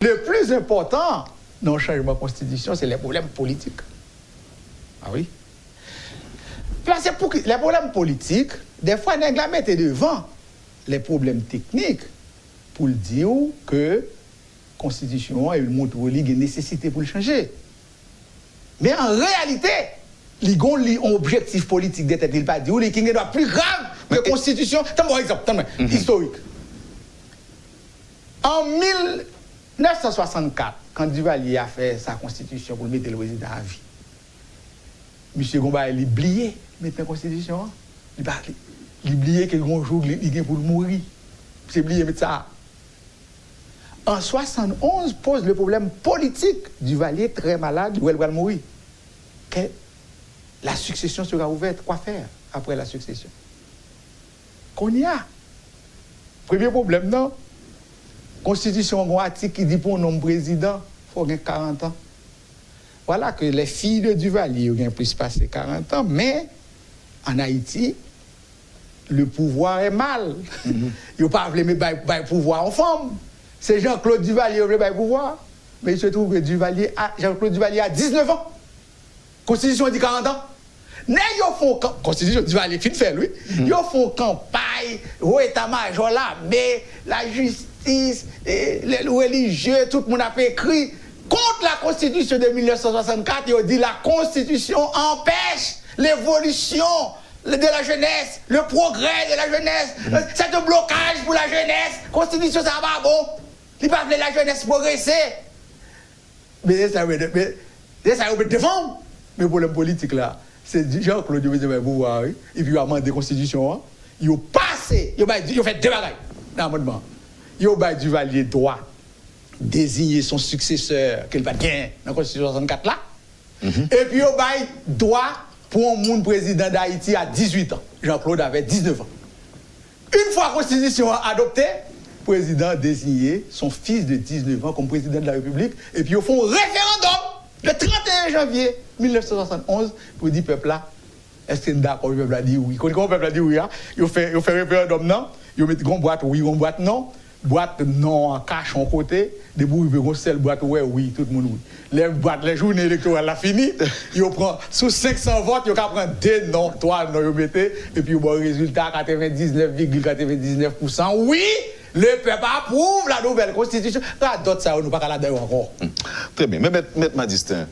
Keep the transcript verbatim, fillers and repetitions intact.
Le pli enpòtan nan yon chanjman konstitisyon, se lè pwoblèm politik. A wi. Paske pou ki, lè pwoblèm politik, dèfwa nèg la mete devan lè pwoblèm teknik pou l di w ke konstitisyon an, e l montre w li gen nesesite pou l chanje. Men an reyalite, li gon li yon objektif politik dèyè tèt li, li pa di w li ki gen dwa pli grav ke konstitisyon. Tann yon egzanp, tann mwen, istorik. An mil nèf san swasannkat, kan Duvalier a fè sa konstitisyon pou l mete l prezidan avi, misye gon bagay li bliye met nan konstitisyon an. Li pa, li, li bliye ke gon jou li, li gen pou l mouri. Misye bliye met sa. An swasannonz, poze le pwoblèm politik. Duvalier trè malad, li wè l pral mouri. Ke la succession sera ouverte. Quoi faire après la succession? Kounye a, premye pwoblèm nan, konstitisyon an gon atik ki di pou yon nonm prezidan, fò w gen karant an. Vwala ke les filles de Duvalier yo gen plis pase karant an, men an Ayiti, le pouvoir est mal. Yo pa vle met bay, bay pouvwa yon fanm. Se Jean-Claude Duvalier yo vle bay pouvwa. Men il se trouve que Duvalier a, Jean-Claude Duvalier a diznèf an. Konstitisyon an di karant an. Nèg yo fè yon kan-, konstitisyon Duvalier fin fè l, wi. Yo fè yon kanpay, wo eta majò lame, lajistis, e, le, relijye, tout moun ap ekri kont la konstitisyon de mil nèf san swasannkat, yo di la konstitisyon anpèch levolisyon de la jeunesse, le progrès de la jeunesse, c'est un blocage pour la jeunesse, konstitisyon sa pa bon, li pa vle la jeunesse progrese. Men se sa yo met, men se sa yo met devan w. Men pwoblèm politik la, se Jean-Claude yo bezwen bay pouvwa a, wi. Epi yo amande konstitisyon an. Yo pase, yo bay, yo fè de bagay nan amandman an. Yo bay Duvalier dwa deziye son siksesè ke l pa t genyen nan konstitisyon swasannkat la. Epi yo bay dwa pou yon moun prezidan Dayiti a dizuit an. Jean-Claude avè diznèf an. Une fois konstitisyon an adopte, prezidan an deziye son fils de dix-neuf ans comme président de la République, epi yo fè yon referandòm le trente et un janvier mil nèf san swasannonz pou di pèp la, èske n dakò? Pèp la di wi. Kote kòman pèp la di wi a? Yo fè, yo fè referandòm nan, yo met yon bwat wi, yon bwat non. Bwat non an kache yon kote, depi w rive yon sèl bwat ou wè wi, tout moun wi. Lè bwat, lè jounen elektoral la fini, yo pran, sou senk san vòt, yo ka pran de non, twa non yo mete, epi yo ba w rezilta katrevendiznèf vigil katrevendiznèf pousan. Wi, le pèp apwouv la nouvèl konstitisyon. Radòt sa yo, nou pa ka ladan yo ankò. Trè byen. Men mèt, mèt Madistin,